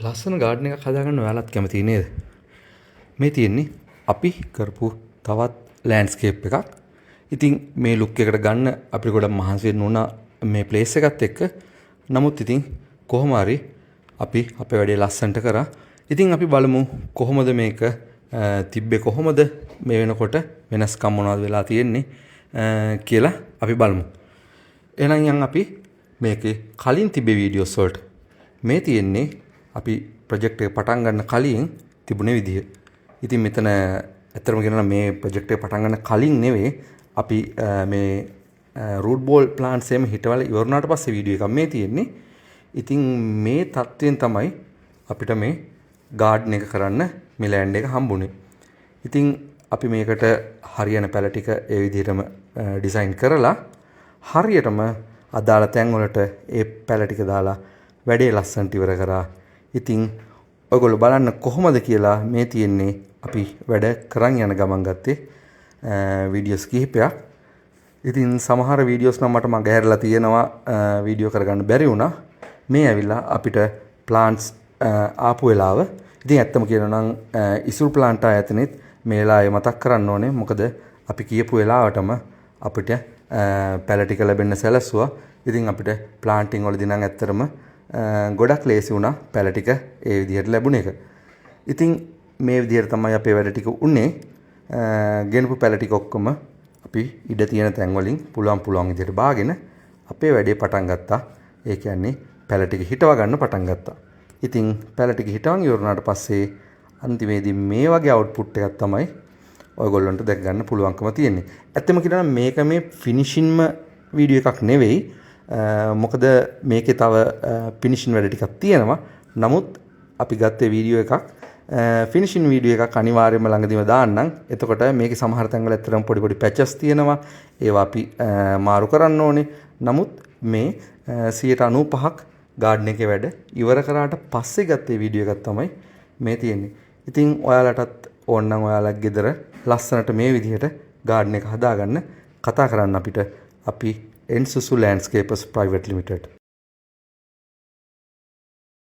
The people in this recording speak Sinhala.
ලස්සන ගාඩන් එකක් හදාගන්න ඔයාලත් කැමතියි නේද? මේ තියෙන්නේ අපි කරපු තවත් ලෑන්ඩ්ස්කේප් එකක්. ඉතින් මේ ලුක් එකට ගන්න අපිට ගොඩක් මහන්සි වෙන්න වුණා මේ ප්ලේස් එකත් එක්ක. නමුත් ඉතින් කොහොම හරි අපි අපේ වැඩේ ලස්සනට කරා. ඉතින් අපි බලමු කොහොමද මේක තිබ්බේ, කොහොමද මේ වෙනකොට වෙනස්කම් මොනවද වෙලා තියෙන්නේ කියලා අපි බලමු. එහෙනම් යන් අපි මේකේ කලින් තිබ්බේ වීඩියෝස් වලට. මේ තියෙන්නේ අපි ප්‍රොජෙක්ට් එක පටන් ගන්න කලින් තිබුණේ විදිහ. ඉතින් මෙතන ඇත්තටම කියනවා මේ ප්‍රොජෙක්ට් එක පටන් ගන්න කලින් නෙවෙයි, අපි මේ රූට් බෝල් ප්ලාන්ට්ස් එහෙම හිටවලා ඉවර වුණාට පස්සේ වීඩියෝ එකක් මේ තියෙන්නේ. ඉතින් මේ තත්ත්වයෙන් තමයි අපිට මේ ගාඩන් එක කරන්න මේ ලෑන්ඩ් එක හම්බුනේ. ඉතින් අපි මේකට හරියන පැල ටික ඒ විදිහටම ඩිසයින් කරලා, හරියටම අදාළ තැන් වලට ඒ පැල ටික දාලා වැඩේ ලස්සනට ඉවර කරා. ඉතින් ඔයගොල්ලෝ බලන්න කොහොමද කියලා. මේ තියෙන්නේ අපි වැඩ කරන් යන ගමන් ගත්තේ වීඩියෝස් කිහිපයක්. ඉතින් සමහර වීඩියෝස් නම් මට මග හැරලා තියෙනවා, වීඩියෝ කරගන්න බැරි වුණා. මේ ඇවිල්ලා අපිට ප්ලාන්ට්ස් ආපු වෙලාව. ඉතින් ඇත්තම කියනවා නම් ඉසුරු ප්ලාන්ට් ආයතනෙත් මේ වෙලාවේ මතක් කරන්න ඕනේ. මොකද අපි කියපු වෙලාවටම අපිට පැල ටික ලැබෙන්න සැලසුවා. ඉතින් අපිට ප්ලාන්ටිං වලදී නම් ඇත්තටම ගොඩක් ලේසි වුණා පැල ටික ඒ විදිහට ලැබුණ එක. ඉතින් මේ විදිහට තමයි අපේ වැඩ ටික උනේ. ගෙනපු පැල ටික ඔක්කොම අපි ඉඩ තියෙන තැන් වලින් පුළුවන් පුළුවන් විදිහට බාගෙන අපේ වැඩේ පටන් ගත්තා. ඒ කියන්නේ පැල ටික හිටව ගන්න පටන් ගත්තා. ඉතින් පැල ටික හිටවන් ඉවර වුණාට පස්සේ අන්තිමේදී මේ වගේ අවුට්පුට් එකක් තමයි ඔයගොල්ලන්ට දැක ගන්න පුළුවන්කම තියෙන්නේ. ඇත්තම කියනවා නම් මේක මේ ෆිනිෂින්ම වීඩියෝ එකක් නෙවෙයි. මොකද මේකේ තව ෆිනිෂින් වැඩ ටිකක් තියෙනවා. නමුත් අපි ගත්තේ වීඩියෝ එකක්, ෆිනිෂින් වීඩියෝ එකක් අනිවාර්යයෙන්ම ළඟදීම දාන්නම්. එතකොට මේකේ සමහර තැන්වල ඇත්තටම පොඩි පොඩි පැචස් තියෙනවා. ඒවා අපි මාරු කරන්න ඕනේ. නමුත් මේ 95ක් ගාඩන් එකේ වැඩ ඉවර කරාට පස්සේ ගත්තේ වීඩියෝ එකක් තමයි මේ තියෙන්නේ. ඉතින් ඔයාලටත් ඕනනම් ඔයාලගේ ගෙදර ලස්සනට මේ විදිහට ගාඩන් එක හදාගන්න කතා කරන්න අපිට. අපි එන්සුසු ලෑන්ඩ්ස්කේපර්ස් ප්‍රයිවට් ලිමිටඩ්.